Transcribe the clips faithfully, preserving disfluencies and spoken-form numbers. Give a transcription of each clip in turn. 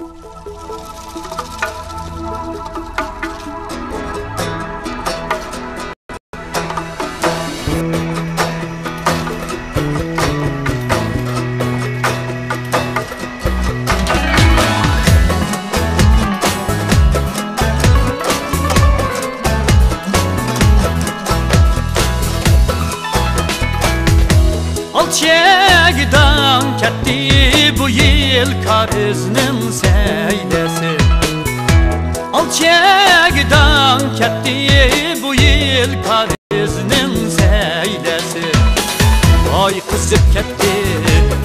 ئالچەگداڭ كەتتى بۇ يىل كارىزنىڭ سەيلىسى. ئالچەگداڭ كەتتى بۇ يىل كارىزنىڭ سەيلىسى. ۋاي قىزىپ كەتتى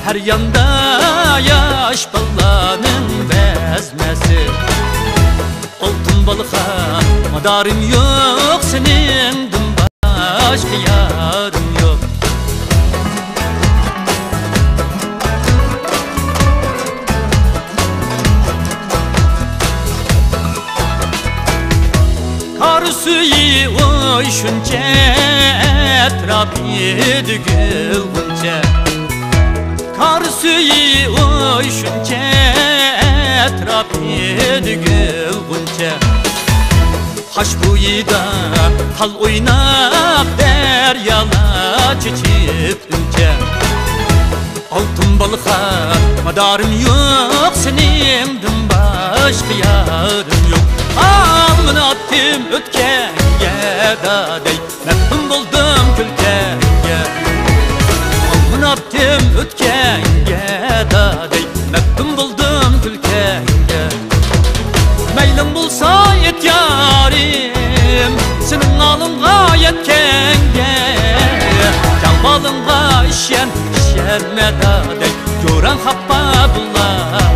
ھەر ياندا ياش بالىلارنىڭ بەزمىسى. ئالتۇن بالىخان، مادارىم يوق، سېنىڭدىن باشقا يارىم يوق. كار سۈيى ئوي شۇنچە، ئەتراپى گۈل غۇنچە. كار سۈيى ئوي شۇنچە، ئەتراپى گۈل غۇنچە. قاش بويىدا تال ئويناپ، دەريالار چېچىپ ئۈنچە. ئالتۇن بالىخان، مادارىم يوق، سېنىڭدىن باشقا يارىم يوق. ئالمىنى ئاتتىم ئۆتكەنگە دادەي، مەپتۇن بولدۇم كۈلكەڭگە. ئالمىنى ئاتتىم ئۆتكەنگە دادەي، مەپتۇن بولدۇم كۈلكەڭگە. مەيلىڭ بولسا ئېيت يارىم، سېنىڭ ھالىڭغا يەتكەنگە. جامالىڭغا ئىشەن، ئىشەنمە دادەي، جوراڭ خاپا بولار.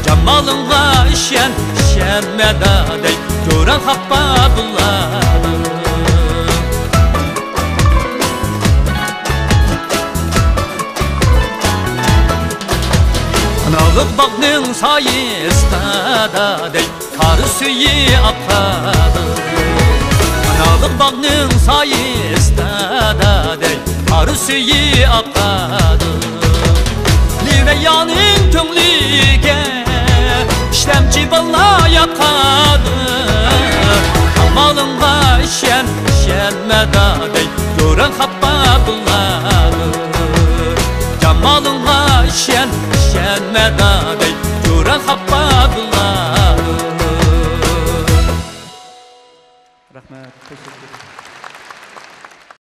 جامالىڭغا ئىشەن، ئىشەنمە دادەي، جوراڭ خاپا بولار. ئاناغا باغنىڭ سايىسىدا دەي، كار سۈيى ئاقىدۇ. ئاناغا باغنىڭ سايىسىدا دەي، كار سۈيى ئاقىدۇ. لىۋەييانىڭ كۆڭلىگە ئىشلەمچى بالىلار ياقىدۇ. جامالىڭغا ئىشەن، ئىشەنمە دادەي، جوراڭ خاپا بولار. جامالىڭغا ئىشەن، ئىشەنمە دادەي.